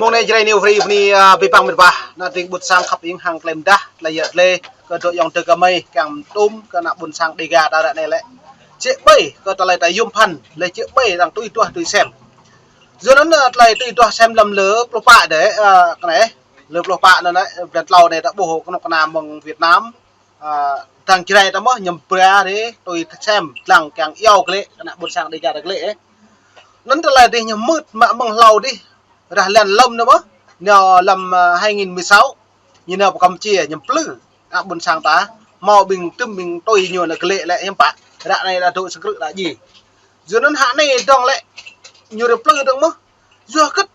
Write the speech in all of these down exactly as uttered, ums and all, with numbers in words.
Mông anai Jrai New Free bơni, a, abih bang met wa, ană tring ƀuôn sang khăp ing hăng klei mơdah, tơlơi yă tơlơi, kơ dŏ ayŏng adơi gơmơi, kiăng tŭm, kơ ană ƀuôn sang Dega ta ră anai lĕ. Jĕ ƀai, kơ tơlơi ta yôm phăn, lĕ jĕ ƀai arăng tui duah tui sem. Yua anŭn, a, tơlơi tui duah sem lăm lơ pluh pă đơi, a, kơ anai, lơ pluh pă anŭn, a, blan klâo anai ta ƀuh kơnuk kơna mơ̆ng Việt Nam, a, dang Jrai ta mơ̆, ñu bra rai, tui sem, lăng kiăng iâu glaĭ, kơ ană ƀuôn sang Dega ta glaĭ, ơ. Anŭn tơlơi dih ñu mưt, mă mơ̆ng hlâo dih, rah lăn lŏm anŭn mơ̆, ñu lăm, a, hai nghìn mười sáu, ñu nao pơ Campuchia, ñu plư, ană ƀuôn sang ta, hmâo ƀing tŭm ƀing tui ñu anŭn glaĭ lĕ hiư̆m pă, ră anai đa dŏ sơkrư̆ đa ji. Yua anŭn hă anai dơ̆ng lĕ, ñu rai plư dơ̆ng mơ̆, yua hơget,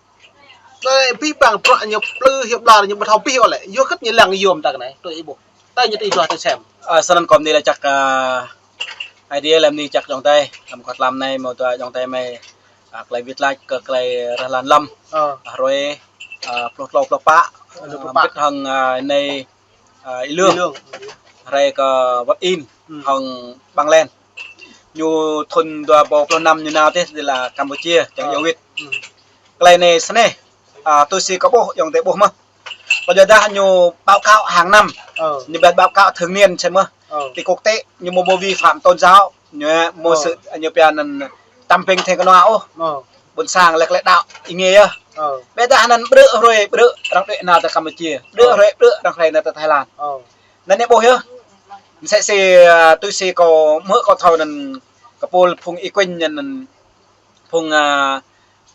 tơlơi abih bang bruă ñu plư hiăp ƀlŏr ñu ƀu thâo abih ôh lĕ, yua hơget ñu lăng yôm ta kơ anai, tui ih ƀuh. Tơlơi ñu tui duah tui sem. A, snăn kâo bơni laĭ jăk, a, Aê Diê lăm anai jăk ayŏng adơi, lăm kơ tlam anai, hmâo dua ayŏng adơi mơi, a, tơlơi wĭt lač kơ tơlơi rah lăn lŏm. Ơ. A, hrơi, a, pluh klâo pluh pă, ơ, pluh a, pă. Mbĭt hăng, a, anai, a, Y Lương. Y Lương. Hrơi kơ Wat In, hmm, hăng Bang Len. Ñu thŭn dua rơbâo pluh năm ñu nao dih, dih lăm Campuchia, čang, ơ, iâu wĭt. Hmm. Tơlơi anai snei, a, tui si kâo ƀuh, ayŏng adơi ƀuh mơ̆. Kâo yua dah ñu báo cáo hàng năm. Ơ. Ñu ƀiă báo cáo thường niên sem mơ̆. Ơ. Ti quốc tế, ñu hmâo, hmâo vi phạm tôn giáo, ñu hmâo, ơ, sự, ñu pia anăn čăm ƀing theng kơnua ôh. Ơ. Ƀuôn sang lĕ klei đăo ing yơh. Ơ. Ƀiădah anăn ƀrư̆ hrơi ƀrư̆ arăng đuaĭ nao tơ Campuchia. Ƀrư̆, ơ, hrơi ƀrư̆ arăng rai nao tơ Thái Lan. Ơ. Anăn ñu ƀuh yơh. Msĕ si, a, tui si kâo hmư̆ kâo thâo anăn kơ pôl phung Y Quynh anăn phung, a,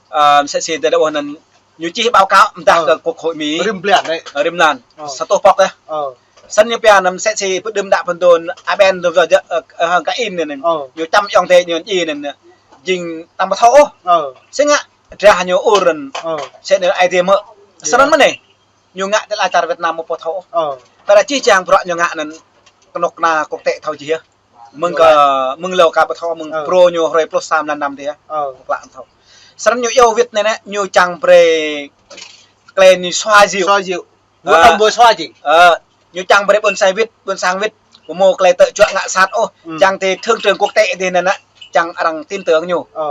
a, msĕ si tơdah ƀuh anăn ñu čih báo cáo mơdah, ơ, kơ Quốc hội Mỹ. Rĭm blan đơi. Ơ, rĭm blan. Ơ. Sa rơtuh pŏk yơh. Ơ. Snăn ñu pia anăn msĕ si pơđưm đă phŭn đôn, a, ƀen đôn dŏ, ơ, ơ, hăng kơ In anăn. Ơ. Ñu čăm ayŏng adơi ñu ji anăn, jing tăm pơthâo ôh. Ơ. Sĭt ngă, drah ñu ur anăn. Ơ. Sĭt anăn Aê Diê mơ̆. Snăn mơ̆n anai. Ñu ngă tơlơi čar Việt Nam mơ̆ ƀu thâo ôh. Ơ. Tơdah čih čang bruă ñu ngă anăn kơnuk kơna quốc tế thâo jih yơh. Mơ̆ng kơ, mơ̆ng hlâo kơ ƀu thâo, mơ̆ng, ơ, pro ñu hrơi pluh sa mlan năm dih, ơ, klă thâo. Snăn ñu iâu wĭt anai nĕ, ñu čang brơi klei ñu xoa dịu. Xoa dịu. Ơ. Wơ̆t tăm ƀơi xoa dịu. Ơ, ñu čang brơi ƀuôn sang wĭt, ƀuôn sang wĭt. Ƀu hmâo klei tơčuă ngă sat ôh. Ừ. Čang ti thương trường quốc tế dih anăn nĕ, čang arăng tin tưởng ñu. Ơ.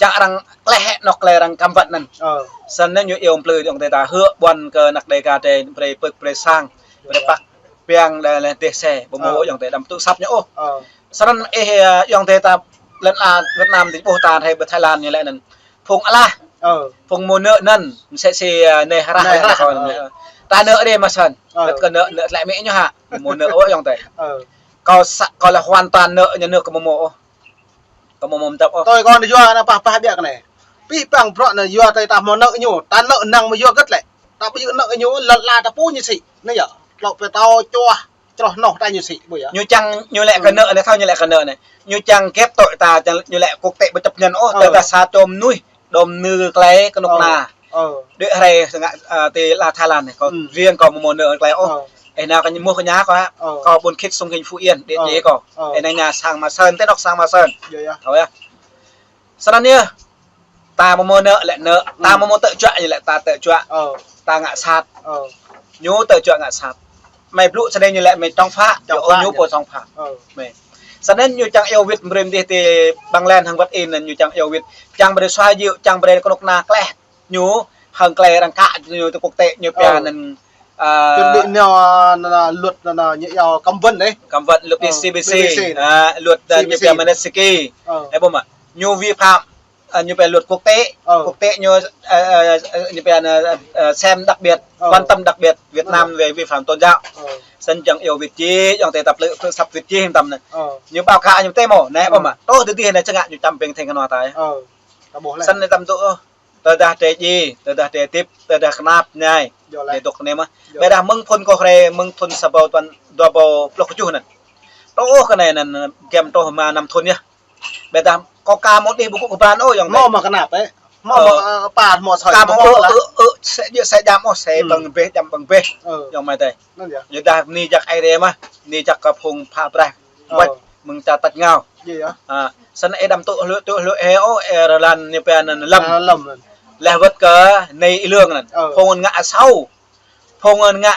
Čang arăng kleh hĕ anŏ klei arăng cấm vận anăn. Ơ. Snăn ñu iâu mplư ayŏng adơi ta hơ̆k ƀuăn kơ ană Dega drei brơi pơ̆k brơi sang. Brơi păk piăng đa leh dêh se, ƀu hmâo, ơ, ayŏng adơi đăm tŭ săp ñu ôh. Ơ. Snăn ih, ơ, ayŏng adơi ta lŏn ala Việt Nam dih ƀuh ta rai pơ Thái Lan ñu lĕ anăn. Phung alah. Ơ. Phung hmâo nợ anăn, msĕ si, ơ, anai hrah, anai hrah, hrah, ơ. Ta nợ dih mơ̆ snăn. Ơ. Wơ̆t kơ nợ, nợ tơlơi amĭ ñu hă. Hmâo nợ ôh ayŏng adơi. Ơ. Kâo sa-, kâo lĕ hoàn toàn nợ ñu, nợ kâo ƀu hmâo ôh. Kâo ƀu hmâo mơdăp ôh. Tui kâo anai yua anăn pah, pah biă kơ anai. Abih bang bruă anai yua tui ta hmâo nợ ñu, ta nợ năng mơ̆ yua hơget lĕ. Ta ƀu djơ̆ nợ ñu, lŏn ala ta pô ñu sĭ. Anai yơh, tlŏ pơtâo čuah, čroh noh ta ñu sĭ, ƀuh yơh. Ñu čang, ñu lĕ kơ nợ anai, thâo ñu lĕ kơ nợ anai. Ñu čang kĕp tui ta, čang ñu lĕ quốc tế ƀu chấp nhận ôh, ơ, tơdah sa čô mnuih, đom nư klei kơnuk kơna. Ơ. Đuaĭ rai sơngă, ơ, ti lăn Thái Lan anai, kâo, ừ, riêng kâo ƀu hmâo nợ klei ôh. Ơ. Ih nao kơ ñu mơ̆ kơ ñu kâo hă. Ơ. Kâo ƀuôn Khit Sông Hinh Phú Yên, địa chỉ kâo. Ơ. Ih nao ñu sang Ma Sơn, tơ anŏ sang Ma Sơn. Yơh, yơh. Thâo yơh. Snăn yơh. Ta ƀu hmâo nợ lĕ nợ, ta, ừ, ƀu hmâo tơčuă ñu lĕ ta tơčuă. Ơ. Ta ngă sat. Ơ. Ñu tơčuă ngă sat. Mơi blŭ snei ñu lĕ mơi chống phá, chống phá, ñu pô chống phá. Ơ. Mơi. Snăn ñu čang iâu wĭt brơi mơ̆ dih ti Bang Len hăng Wat In anăn ñu čang iâu wĭt. Čang brơi xoa dịu, čang brơi kơnuk kơna kleh. Ñu hăng klei arăng kă ñu ti quốc tế ñu pia, ơ, anăn, ơ, chuẩn bị nao, nao, nao, luật nao, nao, ñu iâu cấm vận đơi. Cấm vận luật, ơ, C P C. C P C. Ơ, luật, ơ, ñu pia Magnitsky. Ơ. Ơ, ƀuh mơ̆. Ñu vi phạm, ơ, ñu pia luật quốc tế. Ơ. Quốc tế ñu, ơ, ơ, ơ, ñu pia, ơ, ơ, xem đặc biệt, ơ, quan tâm đặc biệt Việt Nam về vi phạm tôn giáo. Ơ. Snăn čang iâu wĭt či, ayŏng adơi ta plư, plư săp wĭt či hiam tam anai. Ơ. Ñu báo cáo ñu tơ mơ̆, anai, ơ, ƀuh mơ̆. Tơdah dih anai čang ngă ñu čăm ƀing theng kơnua ta. Ơ. Ta ƀuh lĕ. Snăn anai tam tŭ, ơ. Tơdah drei djai, tơdah drei hơdip, tơdah knap mơñai. Yơh lĕ. Drei dŏ anai mơ̆. Yơh. Ƀiădah mơ̆ng phŭn kâo rai, mơ̆ng thŭn sa rơbâo tơpăn, dua rơbâo pluh kjuh anăn. Truh kơ anai anăn giăm truh mă năm thŭn yơh. Ƀiădah kâo ka hmâo đih ƀu kơ ban ôh ayŏng adơi. Hmâo mă knap, ơ. Hmâo, ơ, mă, ơ, pă hmâo soi. Ka hmâo, hmâo, ơ, ơ, ơ, se djơ̆ se djam ôh, se, ơ, ƀơ̆ng bĕ, djam ƀơ̆ng bĕ. Ơ. Ayŏng amai adơi. Anăn yơh. Yua dah bơni jăk Aê Diê mơ̆, bơni jăk kơ phung pha brah. Ơ. Wơ̆t, mơ̆ng čar tač êngao. Yơh, yơh. A, snăn ih đăm tŭ hlŭ, tŭ hlŭ ih ôh, ih rơlan ñu pia anăn lăm. A, lăm anăn. Leh wơ̆t kơ anai Y Lương anăn. Ơ. Phung ngă asâo. Phung ngă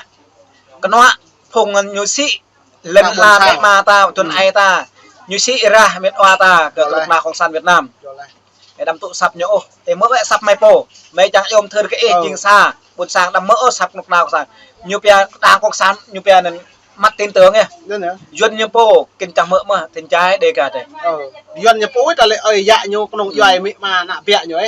kơnuk, phung ñu sĭ. Lŏn ala mĕ ama ta, thŭn, ơ, ai ta. Ñu sĭ rah mĕt wa ta, kơ, yơh, kơnuk kơna cộng sản Việt Nam. Yơh lĕ. Ih đăm tŭ săp ñu ôh. Ih mơ̆ wơ̆t săp mơi pô. Mơi čang yôm thơr kơ ih, ơ, jing sa. Ƀôn sang đăm mơ̆ ôh săp kơnuk kơna kông san. Ñu pia đảng cộng sản, ñu pia anŭn mất tin tưởng ih. Anŭn yơh. Yuan ñu pô, kĭn čang mơ̆ mơ̆, thĭn čai Dega tơi. Ơ. Yuan ñu pô, ta lĕ ơi yă ñu, kơnung, ơ, djuai amĭ ama ană ƀiă ñu, ơ.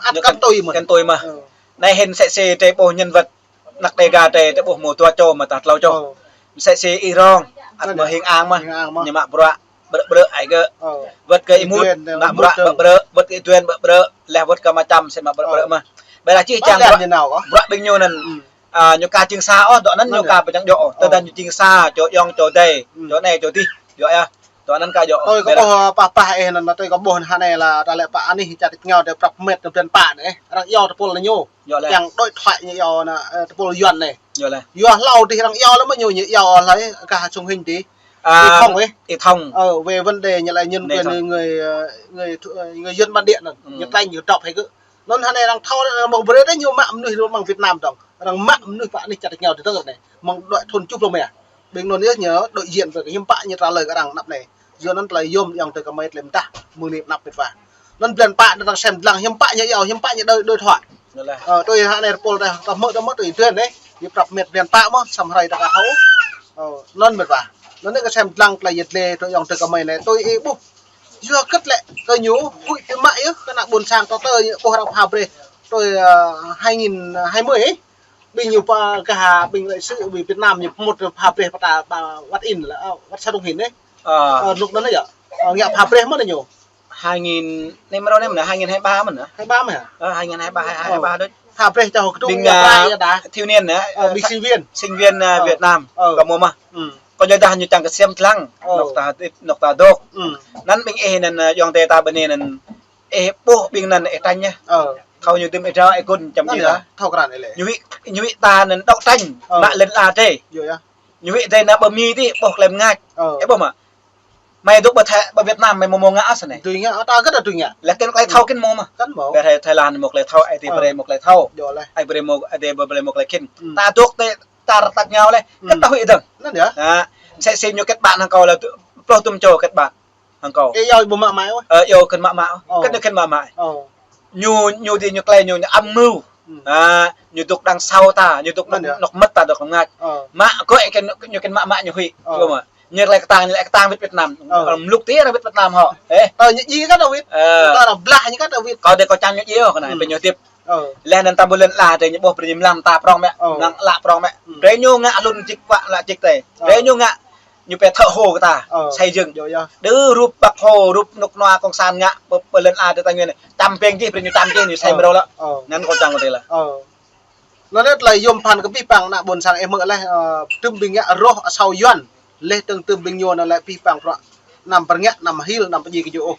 Ăt ñu kăn kăn, tui mơ̆n. Kăn tui mơ̆n. Ơ. Anai hĭn sĕ sĕ tơi ƀuh nhân vật. Anăk Dega tơi, tơi ƀuh mơ̆ dua čô mơ̆ ta tlâo čô. Ơ. Sĕ sĕ Y Rong, ăt mơ̆ Hing Ang mơ̆. Hing Ang mơ̆. Ñu mă bruă, brơ brơ ai gơ. Ơ. Wơ̆t kơ Y Mut, Y Tuen, mă bruă, brơ brơ, wơ̆t kơ Y Tuen, brơ brơ, leh wơ̆t kơ Ama Čăm, sĕ mă brơ brơ mơ̆. Ƀơi lah čih čang bruă, bruă ƀing ñu anŭn. Ơ. A, ñu ka jing sa ôh, dŏ anŭn ñu ka ƀu čang djơ̆ ôh. Tơdah ñu jing sa, čô ayŏng, čô adơi, čô anai, čô adih, djơ̆ yơh. Dŏ anŭn ka djơ̆ ôh. Tui kâo ƀuh, ơ, pah pah ih anŭn, tui kâo ƀuh hơnai lah, ta lĕ pă anih čar tač rơngiao tơi prăp met tơdron pă anai, ơ. Arăng iâu tơpul ñu. Djơ̆ leh. Čang đuaĭ thoại ñu iâu anŭn, ơ, tơpul Yuan anai. Djơ̆ leh. Yua hlâo dih arăng iâu lăm ñu, ñu iâu hlơi, gah Sung Hinh dih. A, Y Thông ih. Y Thông. Ơ, về vấn đề ñu lĕ nhân quyền người, ơ, người thu-, ơ, người dân bản địa anŭn. Ñu tránh ñu drop hơi gơ. Anŭn hơnai arăng thâo, arăng ƀu brơi tơ ñu mă mơnuih rơmang Việt Nam dong. Arăng mă mơnuih pă anih čar tač rơngiao tơ tơ anai. Mơ̆ng đuaĭ thun tơjuh pluh rơma. Ƀing anŭn yơh ñu đối diện với cái hiư̆m pă ñu trả lời kơ arăng anăp anai. Yua anŭn tơlơi yôm ayŏng adơi gơmơi tơlơi mơdah mơ̆ng anai anăp mĕt wa. Anŭn blan pă anŭn arăng sem lăng hiư̆m pă ñu iâu, hiư̆m pă ñu đơi, đơi thoại. Djơ̆ leh. Ơ, tui hơnai tơpul tơi, ta hmư̆, ta hmư̆ tui Y Tuen anai. Ñu prăp met blan pă mơ̆n, samơ̆ hrơi ta ka thâo. Ơ, anŭn mĕt wa. Anŭn anai kơ sem lăng tơlơi yet lĕ, tui ayŏng adơi gơmơi anai, tui ih ƀuh. Yua hơget lĕ, kơ ñu, huĭ biă mă yơh, kơ ană ƀôn sang ta tơ ñu ƀuh arăng pha brơi. Tui, ơ, hai nghìn hai mươi ih. Ƀing ñu pơ gah ƀing đại sứ ƀing Việt Nam ñu pơmŭt pha brơi pơtă pơ wăt in lĕ, ơ, wăt Sa Dông Hĭn anai. Ơ. Ơ, rơnŭk anŭn yơh. Ơ, ngă pha brơi mơ̆n ñu. Hai nghìn, anai mơ̆ rô anai mơ̆n, hai nghìn hai ba mơ̆n hă? Hai ba mơ̆n hă? Ơ, hai nghìn hai ba, hai, hai ba đôč. Pha brơi čô kơdŭng ƀing, ngă ơ, brơi yơh đah. Thiếu niên hă? Ơ, ƀing sinh viên. Sinh viên, ơ, Việt Nam. Ơ. Kâo mơ̆ mă. Kâo ñu dah ñu čang kơ sem lăng. Ơ. Anŏ ta, anŏ ta dŏ. Anŭn ƀing ih anŭn, ơ, ayŏng adơi ta ƀơi anai anŭn. Ih ƀuh ƀing anŭn ih tañ yơh. Ơ. Thâo ñu đưm ih drao ih gŭn čăm anŭn čih yơh, ta. Thâo krăn ih lĕ. Ñu huĭ, ñu huĭ ta anŭn đŏk tañ. Ơ. Mă lŏn ala tơi. Yơh, yơh. Ñu huĭ tơi ană ƀơi Mi tih ƀuh tơlơi mơngač. Ơ. Ih ƀuh mơ̆. Mơi dŏ ƀơi Thái, ƀơi Việt Nam mơi mơ̆ mơ̆ ngă ôh sơnai. Tui ngă, ta gơ̆t tui ngă. Lakin tơlơi thâo kĭn mơ̆ mơ̆. Kăn mơ̆. Ƀơi Thái, Thái Lan mơ̆ tơlơi thâo, ai tơi brơi mơ̆ tơlơi thâo. Djơ̆ leh. Ai brơi mơ̆, ai tơi brơi mơ̆ tơlơi khĭn. Ta dŏ tơi čar tač rơngiao leh. Kăn ta huĭ dơ̆ng. Anŭn yơh. Hă. Sĕ sĕ ñu kết bạn hăng kâo lĕ pluh tơm čô kết bạn. Hăng kâo. Ih iâu ƀu mă mă ôh? Ơ, iâu kăn mă mă ôh. Ơ. Kăn ñu kăn mă mă. Ơ. Ñu, ñu dih ñu tơlơi ñu, ñu âm mưu. Hă, ñu dŏ đăng sau ta, ñu dŏ anŭn yơh. Anŏ mơ̆t ta dŏ lăm ngat. Ơ. Mă kơ ih kăn, ñu kăn mă mă ñu huĭ. Ơ. Ƀu mă. Ñu tơlơi kơtang, ñu tơlơi kơtang wĭt Việt Nam. Ơ. Arăng mluk tih arăng wĭt Việt Nam hŏ. Ơ. Tơ ñu djai kơ ta wĭt. Ơ. Tơ arăng blah ñu kơ ta wĭt. Kâo dih kâo čang ñu djai ôh kơ anai, pơ ñu hơdip. Ơ. Leh anŭn ta ƀu lŏn ala tơi ñu ƀuh brơi ñu mlam ta prong mơ̆. Ơ. Mlam ala prong mơ̆. Brơi ñu ngă hlŭn jik pă ala jik tơi. Ơ. Brơi ñu ngă ñu pia thợ hồ kơ ta. Ơ. Xây dựng. Djơ̆ yơh. Đơ rup Bác Hồ, rup rơnŭk rơnua cộng sản ngă pơ, pơ lŏn ala tơi Tây Nguyên anai. Čăm peng jih, brơi ñu čăm jih, ñu sem rô lă. Ơ. Anŭn kâo čang kơ tih lă. Ơ. Anŭn yơh tơlơi yôm phăn kơ abih bang ană ƀôn sang ih mơ̆ leh, ơ, tơm ƀing ngă rŏh asâo Yuan. Leh tơm tơm ƀing ñu anŭn lĕ abih bang bruă anăm pơrngă, anăm hil, anăm pơdjai kơ ñu ôh.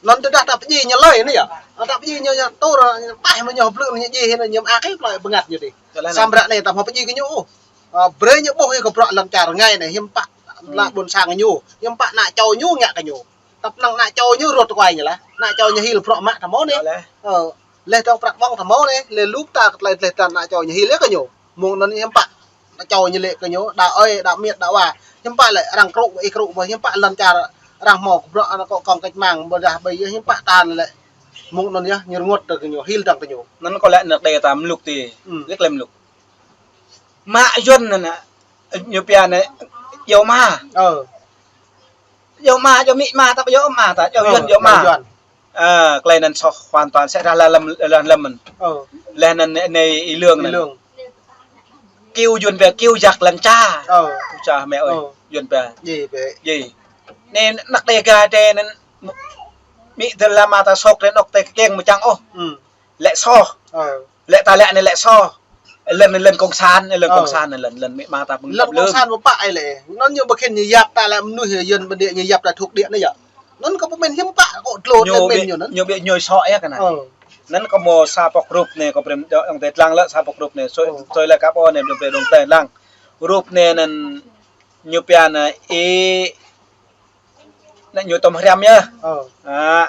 Anŭn tơdah ta pơdjai ñu lơi anai yơh. Ta pơdjai ñu, ñu tur, ñu taih mơ̆ ñu blư̆ ñu djai anŭn ñu mă kơ tơlơi bơngat ñu dih. Djơ̆ leh anŭn. Samơ̆ ră anai ta hmâo pơdjai kơ ñu ôh. Ơ, brơi ñu ƀuh yơh kơ bruă lŏn čar rơngai anai, hiư̆m pă, hmm, ană ƀôn sang ñu, hiư̆m pă ană čô ñu ngă kơ ñu. Tơpă ană čô ñu rŏt tơkuai ñu lah. Ană čô ñu hil bruă mă tơmơ̆ anai. Djơ̆ leh. Ơ, leh dŏng prăk ƀơ̆ng tơmơ̆ anai, leh lŭk ta kơ tơlơi leh ta ană čô ñu hil yơh kơ ñu. Mơ̆ng anŭn hiư̆m pă ană čô ñu lĕ kơ ñu, đa ơi, đa miêt, đa wa. Hiư̆m pă lĕ arăng krŭ, ih krŭ, ƀu hiư̆m pă lŏn čar arăng hmâo kơ bruă ană kŏ kŏng kĕč mang, ƀôdah ƀai yơh hiư̆m pă ta lĕ. Mơ̆ng anŭn yơh, ñu rơngot tơ kơ ñu, hil dŏng kơ ñu. Anŭn kâo lĕ ană đe ta mluk tih, hmm, lĕ klem mluk. Mă Yuan anŭn, ñu pia anai, iâu ama. Ơ. Iâu ama, iâu amĭ ama, ta iâu ama ta, iâu, ơ, Yuan, iâu ama. Iâu Yuan. Ơ, tơlơi anŭn soh hoàn toàn, sĕ dah lăm, lăm, lăm mơ̆n. Ơ. Leh anŭn anai, anai Y Lương anŭn. Y Lương. Kêu Yuan pia, kêu giặc lăn cha. Ơ. Ơ cha mẹ ơi, ơ, Yuan pia. Djai pia. Djai. Anai anăk Dega tơi anŭn, amĭ tơlơi ama ta sŏk tơi anŏ tơi kơkiăng mơ̆ čang ôh. Hmm. Lĕ soh. Ơ. Lĕ ta lĕ anai lĕ soh. Lŏn, lŏn cộng sản, lŏn, ơ, cộng sản, lŏn, lŏn amĭ ama ta ƀơ̆ng lŏn cộng sản ƀu pă ai lĕ. Anŭn ñu ƀu khĭn ñu yap ta lĕ mơnuih Yuan bản địa ñu yap ta thuộc địa anai yơh. Anŭn kâo pơmĭn hiư̆m pă kơ tlô ñu tơlơi ƀu, pơmĭn ñu anŭn. Ñu ƀu ñuai soh yơh kơ anai. Ơ. Anŭn kâo hmâo sa pŏk rup anai, kâo brơi ayŏng adơi lăng lĕ sa pŏk rup anai. Sui, ơ, sui lĕ kâo pô anai, brơi ayŏng adơi lăng. Rup anai anŭn ñu pia anai, ơ, anai ñu tŏm hriăm yơh. Ơ. Hă.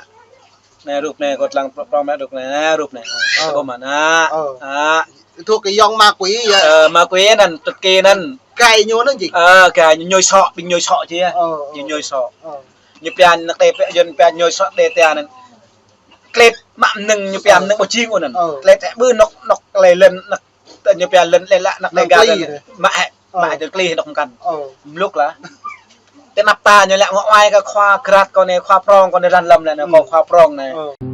Anai rup anai, kâo lăng prong, prong anai rup anai, anai rup anai. Ơ. Tơgŭm anai. Ơ. Hă. Thuộc cái dòng ma quỷ vậy? Ơ, ma quỷ anŭn, tơkĭ anŭn. Gai ñu anŭn jing? Ơ, gai ñu ñuai soh, ƀing ñuai soh jing. Ơ, ơ. Ñu ñuai soh. Ơ. Ñu pia anăk đe, pia Yuan pia ñuai soh đe tơi anŭn. Klĕp. Mă mơnơ̆ng ñu pia mơnơ̆ng ƀu jing ôh anŭn. Ơ. Tơlơi tĕ ƀu anŏ, anŏ tơlơi lŏn, anŏ, ñu pia lŏn lĕ lă, anŏ tơlơi gah lŏn. Mă hĕ, mă hĕ tơlơi klih anŏ mơkăn. Ơ. Mluk lah. Tơnap ta ñu lĕ ngă wai kơ khua krat kâo anai, khua prong kâo anai, ran lăm lĕ anai, kâo khua prong anai. Ơ.